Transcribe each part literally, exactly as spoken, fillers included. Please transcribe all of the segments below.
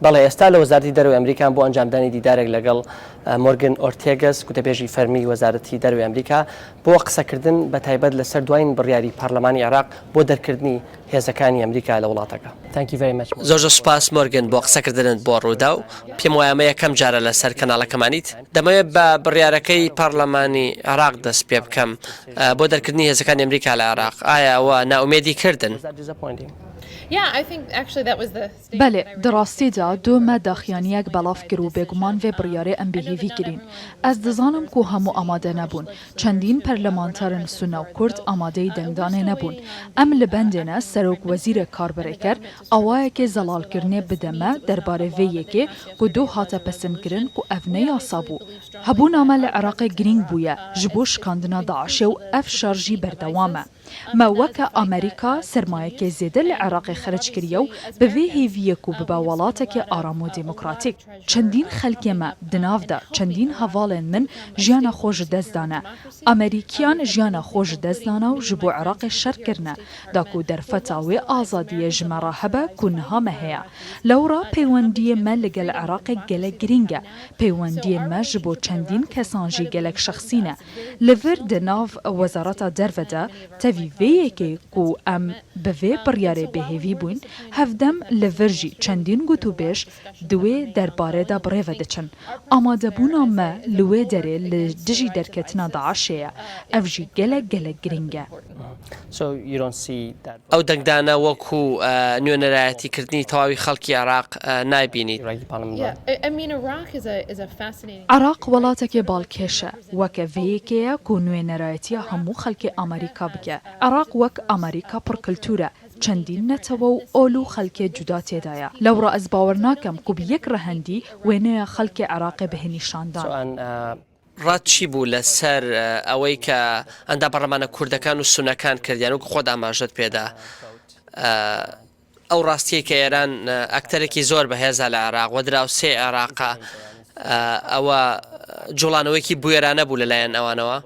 بەڵێ، ئێستا لە وەزارەتی دەرەوەی ئەمریکان بۆ ئەنجامدانی دیدارێک لەگەڵ، ئە، مۆرگن ئۆرتێگەس، گوتەبێژی فەرمی وەزارەتی دەرەوەی ئەمریکا، بۆ قسەکردن بە تایبەت لەسەر دوایین بڕیاری پەرلەمانی عێراق بۆ دەرکردنی هێزەکانی ئەمریکا لە وڵاتەکە. Thank you very much. زۆر زۆر سوپاس مۆرگن بۆ قسەکردنت بۆ ڕووداو. پێم وایە ئەمە یەکەم جارە لەسەر کەناڵەکەمانیت. دەمەوێت بە بڕیارەکەی پەرلەمانی عێراق دەست پێ بکەم، ئە، بۆ دەرکردنی هێزەکانی ئەمریکا لە عێراق. ئایا ئەوە ناومێدی کردن؟ Yeah, I think actually that was the بەڵێ، دە ڕاستیدا دۆ مە داخیانیەک بەڵاف کر و بێگومان vê biryarê em bi hêvî kirîn. Ez dizanim ku hemû amade nebûn. Çendîn perlemanterên Sûne û Kurd amadeyî dengdanê nebûn. Em li bendê ne Serok Wezîrê Karbirêker awayekê zelalkirinê bide me derbarê vê yekê ku dû hate pesendkirin ku ev ne yasa bû. Hebûna me li Iraqê girîng bûye ji bo şikandina DAIŞê û ev şer jî berdewam e. Me weke Amerîka sermayekê zêde li Iraqê xerc kiriye û bi vê hêviyê ku bibe welatekê aram û demokratîk. Çendîn xelkê me di nav de, çendîn hevalên min jiyana xwe ji dest dane. Amerîkiyan jiyana xwe ji dest dane û ji bo Iraqê şer kirine, da ku derfeta wê azadiyê ji me re hebe ku niha me heye. Lewra peywendiyê me li gel Iraqê gelek girîng e. Peywendiyê me ji bo çendîn kesan jî gelek şexsî ne. Li vir di nav Wezareta Derve de tevî vê yekê ku em bi vê biryarê bêhêvî bûyn, hevdem li vir jî çendîn gotûbêj di wê derbarê de bi rê ve diçin. Amadebûna me li wê derê li dijî derketina DAIŞê ye. Ev jî gelek gelek girîng e. So you don't see that ئەو دەنگدانە وەکو، ئە، نوێنەرایەتیکردنی تەواوی خەڵکی عێراق، ئە، نایبینیت. Iraqi parliament. Yeah, I, I mean, Iraq is a is a fascinating. عێراق وڵاتێکی باڵکێشە، وەکە vê yekê ye ku nuênerayetiya hemû xelkê Amerîka bike. Iraq wek Amerîka pir kultûr e. Çendîn netewe û ol û xelkê cuda tê de ye. Lewra ez bawer nakem ku bi yek rehendî wêneya xelkê Iraqê bihê nîşandan. So, and, uh, ڕات چی بوو لەسەر، ئە، ئەوەی کە ئەندام پەرلەمانە کوردەکان و سونەکان کردیان، وەکو خۆت ئاماژەت پێدا؟ ئە، ئەو ڕاستیە کە ئێران، ئە، ئەکتەرێکی زۆر بەهێزە لە عێراق، وە دراوسێ عێراقە، ئە، ئەوە جوڵانەوەیەکی بوێرانە بوو لەلایەن ئەوانەوە؟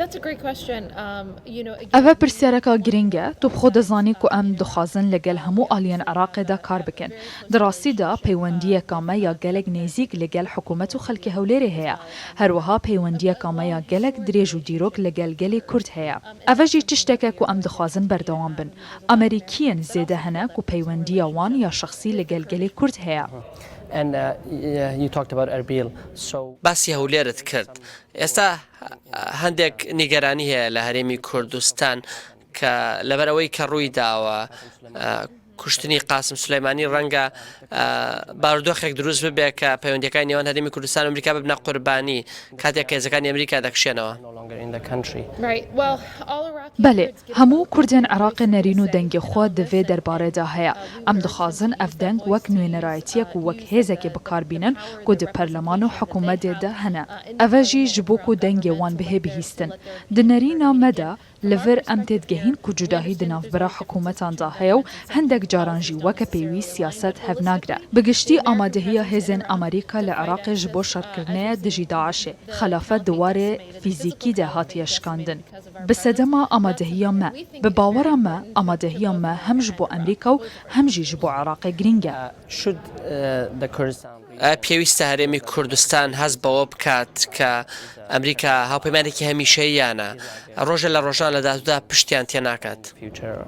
That's a great question. Um, you know, again, ئەوە پرسیارەکە گرنگە. تو بخۆ دەزانی کو ئەم دخوازن لەگەل هەموو ئالیان عێراقێدا کار بکەن. Di rastî de peywendiyeka me ya gelek nêzîk li gel hikûmet û xelkê Hewlêrê heye. Her wiha peywendiyeka me ya gelek dirêj û dîrok li gel gelê Kurd heye. Eve jî tiştek e ku em dixwazin berdewam bin. Amerîkiyên zêde hene ku peywendiya wan ya şexsî li gel gelê Kurd heye. And uh, y- you talked about Erbil. So باسی هەولێرت کرد. ئێستا هەندێک نیگەرانی هەیە لە هەرێمی کوردستان کە لەبەر ئەوەی کە ڕووی داوە، ئە، کوشتنی قاسم سولەیمانی ڕەنگە، ئە، بارودۆخێک دروست ببێ کە پەیوەندیەکانی نێوان هەرێمی کوردستان و ئەمریکا ببنە قوربانی کاتێک کە هێزەکانی ئەمریکا دەکشێنەوە. No longer in the country. Right. Well, all Iraqi بەڵێ، Kurds give هەموو کوردێن عێراقی نەرین و دەنگی خۆ divê derbarê de heye. Em dixwazin ev deng wek nuênerayetiyek û wek hêzekê bikar bînin ku di perleman û hikûmetê de hene. Eve jî ji bo ku dengê wan bihê bihîstin. Di nerîna me de li vir em têdigehîn ku cudahî di navbera hikûmetan de heye û hindek caran jî weke pêwîst siyaset hev nagire. Bi giştî amadehiya hêzên Amerîka li Iraqê ji bo şerkirinê ye dijî DAIŞê. Xelafet di warê fîzîkî de hatiye şikandin. Bi sedema amadehiya me, bi bawera me, amadehiya me hem ji bo Amerîka û hem jî ji bo Iraqê girîng e. Uh, should uh, the Kurdistan ئە، پێویستە هەرێمی کوردستان هەست بەوە بکات کە ئەمریکا هاوپەیمانێکی هەمیشەییانە، ڕۆژە لە ڕۆژان لە داهاتوودا پشتیان تێناکات. future?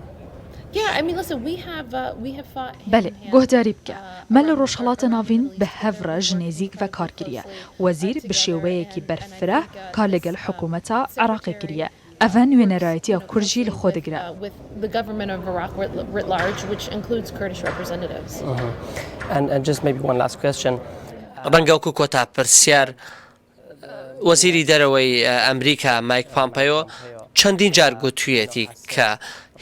Yeah, I mean, listen, we have uh, we have fought. بەڵێ، گۆهداری بکە. Me li Rojhilata Navîn bi hev re ji nêzîk ve kar kiriye. Wezîr bi şêweyekî berfireh kar li gel hikûmeta Iraqê kiriye. Eve nuênerayetiya Kurd jî li xwe digire. Uh, with the government of Iraq writ, writ large, which includes Kurdish representatives. And, and just maybe one last question. ڕەنگە وەکو کۆتا پرسیار، وەزیری دەرەوەی، ئە، ئەمریکا مایک پامپەیۆ چەندین جار گوتوویەتی کە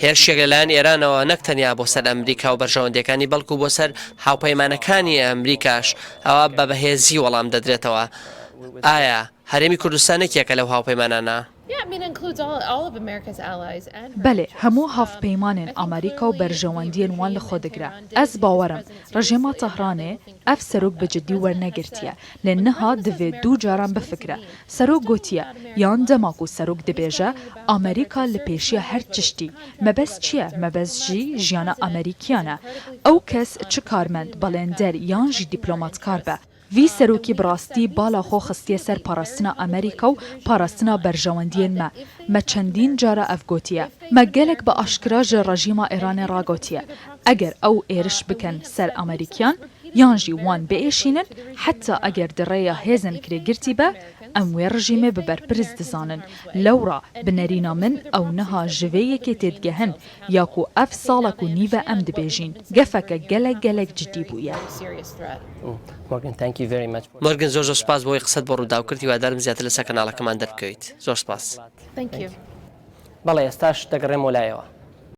هێرشێک لەلایەن ئێرانەوە نەک تەنیا بۆ سەر ئەمریکا و بەرژەوەندیەکانی، بەڵکو بۆ سەر هاوپەیمانەکانی ئەمریکاش ئەوە بە بەهێزی وەڵام دەدرێتەوە. ئایا هەرێمی کوردستان یەکێکە لەو هاوپەیمانانە؟ Yeah, I mean, it includes all, all of America's allies and her Belê, hemû hevpeymanên Amerîka û berjewendiyên wan li xwe digire. Ez bawer im, rejîma Tehranê ev serok bi cidî wernegirtiye, lê niha divê du caran bifikire. Serok gotiye, yan dema ku serok dibêje, Amerîka li pêşiya her tiştî. Mebest çi ye? Mebest jî jiyana Amerîkiyan e. Ew kes çi karmend, balênder yan jî dîplomatkar be. Vî serokî bi rastî bala xwe xistiye ser parastina Amerîka û parastina berjewendiyên me. Me çendîn cara ev gotiye. Me gelek bi aşkira ji rejîma Îranê ragotiye. Eger ew êriş bikin ser Amerîkiyan, yan jî wan biêşînin, heta eger di rêya hêzên kirêgirtî be, em wê rejîmê bi berpirs dizanin. Lewra, bi nerîna min, ew niha ji vê yekê têdigehin, ya ku ev salek û nîv e em dibêjîn. Gefeke gelek gelek cidî bûye. serious threat. Morgan, thank you very much. Morgan، زۆر زۆر سپاس بۆ ئەوەی قسەت بۆ ڕووداو کرد. هیوادارم زیاتر لەسەر کەناڵەکەمان دەربکەویت. زۆر سپاس. Thank you. بەڵێ، ئێستاش دەگەڕێمەوە لایەوە.